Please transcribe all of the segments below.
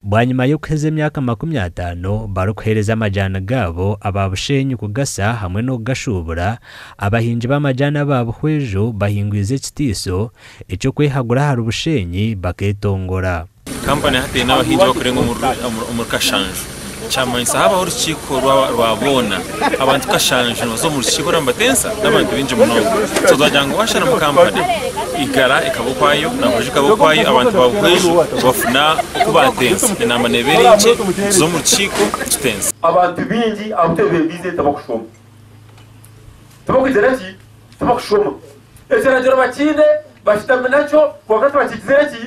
Bwanyima y'okuheza emyaka 50 barikuheereza amajani gaabo aba Bushenyi kugasa hamwe n'okugashuubura, abahingi b'amajani aba Buhweju bahingwize ekitiiso eky'okwehagura ahari Bushenyi baketongora. Kampani hati eine abahingi abarikurenga omuri kashanju. Kyamanyisa haabaho orukiiko rwa boona, abantu kashanju nibaza omu rukiiko orwo nibatensa n'abantu baingi munonga. So twagira ngu waasharamu kampani, Igara ekaba okwayo, na Buhweju ekaba okwayo, abantu ba Buhweju bafuna oku baatensa. Enaama neeba eri nkye, tuza omu rukiiko tutensa. Abantu baingi abu twebembiize tibakushoma. Tibakugira ki? Tibakushoma. Ekiragiro bakiine, bashutami nakyo, kwonka tibakigizire ki?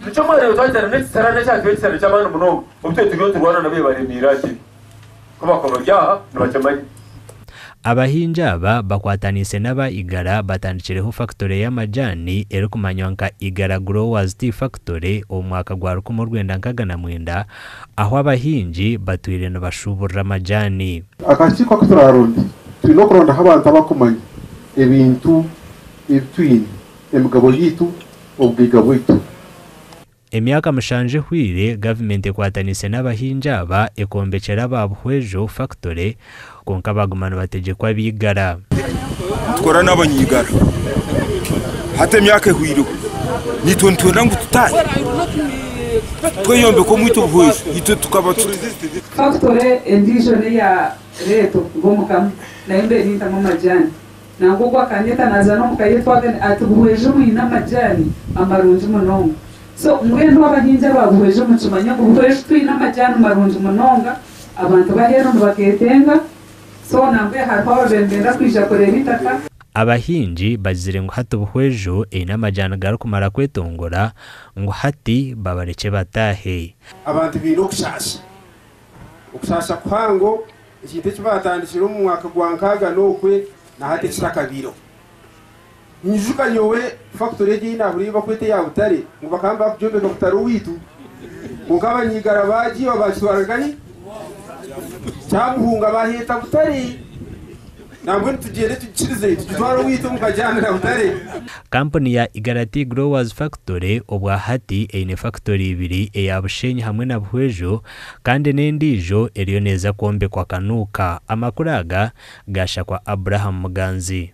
Nikyo mwareeba twagira n'ekisarani ekyatubaire ekisarani ky'amaani munonga, obu twaba turiyo niturwana nabo ebaremeire aha kibi. Ku bakuba bari aha nibakimanya. Abahingi aba bakwataniise n'aba Igara batandikireho fakitore y'amajaani erikumanywa nka Igara Growers Tea Factory omu mwaka gwa 1969 ahu abahingi batwire nibashuuburira amajaani. Akakiiko aku turaaronde, twine okurondaho abantu abakumanya ebintu ebi twine, emigabo yaitu, obugaiga bwaitu. Emyaka mushanju ehweire, gavumenti ekwataniise n'abahingi aba ekombekyera aba Buhweju fakitore kwonka baguma nibategyekwa ab'eigara. Nitukora n'abanyaigara. Hati emyaka ehweireho, naitwe nitwenda ngu tutaahe tweyombeke omwaitu Buhweju itwe tukaba tuta. Fakitore endiijo n'eya Reeto Gomukama nayo mbaire nintamu amajaani. Nangwa ogwo akanyeta naaza n'omuka ye twagana ati Buhweju mwine amajaani amarungi munonga. So mbwenu abahingi aba Buhweju mukimanye ngu Buhweju twine amajaani marungi munonga, abantu b'aheeru nibageetenga. So nambwenu hariho ababembenda kwija kureeba eitaka. Abahingi bagizire ngu hati Buhweju eine amajaani garikumara kwetongora ngu hati babarekye bataahe. Abantu baine okushaasha, okushaasha kuhango, ekintu eki baatandikire omu mwaka gwa nkaaga n'okwe na hati ekitakabaireho. Nyijuka nyowe fakitori egi ei naahuriire ei barikweta eya Butare ngu bakaba nibakugyombeka Butare owaitu, kwonka abanyaigara baagiiba baagitwara nkahi? Kyamuhunga baaheeta Butare. Nambwenu tugyende tugikirize tugitware owaitu omu Kajaani na Butare. Kampuni ya Igara Tea Growers Factory obwa hati eine fakitori ibiri eya Bushenyi hamwe na Buhweju kandi n'endiijo eriyo neeza kwombekwa Kanuuka. Amakuru aga gaashakwa Abraham Muganzi.